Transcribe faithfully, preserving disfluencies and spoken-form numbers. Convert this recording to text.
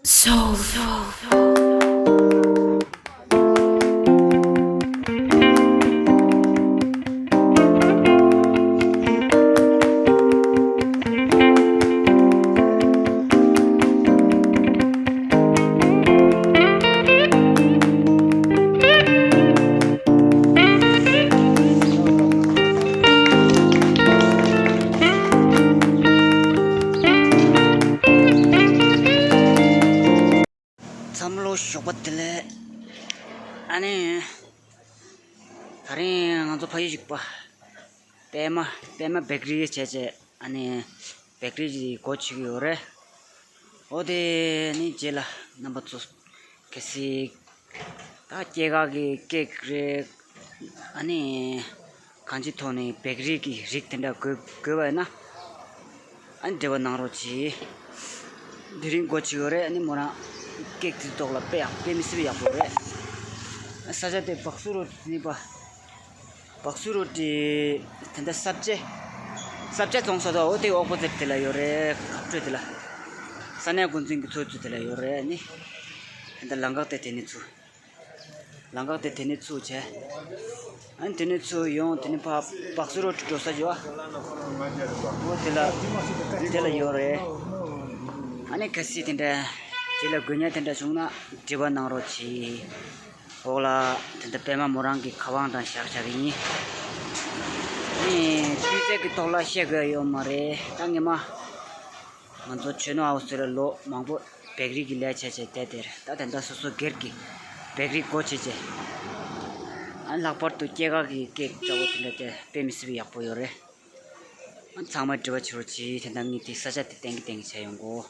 Soul. འཚམས་ལོ་ཞོགས་པ་བདེ་ལེགས། ཨ་ནི། ད་རིང་ང་ཚོ་ཕ་ཡུལ་གཅིག་པ། པད་མ། པད་མ་བེག་རི་བྱས་བྱས། ཨ་ནི། བེག་རི་གི་སྒོ་ཕྱེ་གི་ཡོད་རེད། འོ་དེ་ནི་རྗེས་ལ་རྣམ་པ་ཚོ། གལ་སྲིད། ད་སྐྱེས་སྐར་གྱི་ཀེག་རེད། ཨ་ནི། གང་ཅིའི་ཐོག་ནས་བེག་རི་གི་རིགས་དེ་འདྲ་དགོས་དགོས་པ་ཡིན་ན། ཨ་ནི་འབྲེལ་བ་གནང་རོགས་གྱིས། དེ་རིང་སྒོ་ཕྱེ་ཡོད་རེད། ཨ་ནི་མོ་རང་ཀེག་དེ་ཐོག་ལ་དཔེ་ཡག་དཔེ་མི་སྲིད་པའི་ཡག་པོ་རེད། ས་ཆ་དེ་བག་སུ་རུ་ནི་པ། བག་སུ་རུ་ཏི། དེ་འདྲ་ས་བཅད། ས་བཅད་བཙོང་ས་དང་འོ་དེ་ཨོ་པོ་ཛིཊ་དེ་ལ་ཡོད་རེད། ཁ་སྤྲོད་དེ་ལ། ས་གནས་འགོ་འཛིན་གྱི་ཚོགས་གཙོ་དེ་ལ་ཡོད་རེད། ནི། དེ་འདྲ་ལམ་ཁ་དེ་དེ་ནས་ཚུར། ལམ་ཁ་དེ་དེ་ནས་ཚུར་བྱས། ཨ་ནི་དེ་ནས་ཚུར་ཡོང་དེ་ནས་ཕ་བག་སུ་རུ་ཏི་འགྲོ་ས་ཡོད། འོ་དེ་ལ། དེ་ལ་ཡོད་རེད། ཨ་ནི་གལ་སྲིད་དེ་འདྲ། རྗེས་ལ་དགོས་ངེས་དེ་འདྲ་བྱུང་ན་འབྲེལ་བ་གནང་རོགས་གྱིས། འོག་ལ་དེ་འདྲ་པད་མ་མོ་རང་གི་ཁ་པར་དང་བཞག་བཞག་གི་ཡིན། ཨེ། སྤུས་ཚད་ཀྱི་ཐོག་ལ་བཤད་དགོས་ཡ་ཡོད་མ་རེད། ད་ངས་མ། ང་ཚོ་ཆོས་ནོར་ཨའུ་སི་ཊི་ལ་ལོ་མང་པོ་བེག་རི་གི་ལས་བྱས་བྱས་བསྡད་དེར། ད་དེ་འདྲ་སོ་སོ་སྒེར་གྱི་བེག་རི་སྒོ་ཕྱེ་བྱས། ཨ་ལྷག་པར་དུ་སྐྱེས་སྐར་གྱི་ཀེག་འདྲ་བོ་དེ་འདྲ་དེ་དཔེ་མི་སྲིད་པའི་ཡག་པོ་ཡོད་རེད། ཨ་ཚང་མས་འབྲེལ་བ་བྱེད་རོགས་གྱིས། དེ་འདྲ་ངས་དེ་ས་ཆ་དེ་བསྟན་གི་བསྟན་གི་བྱས་ཡོང་གོ།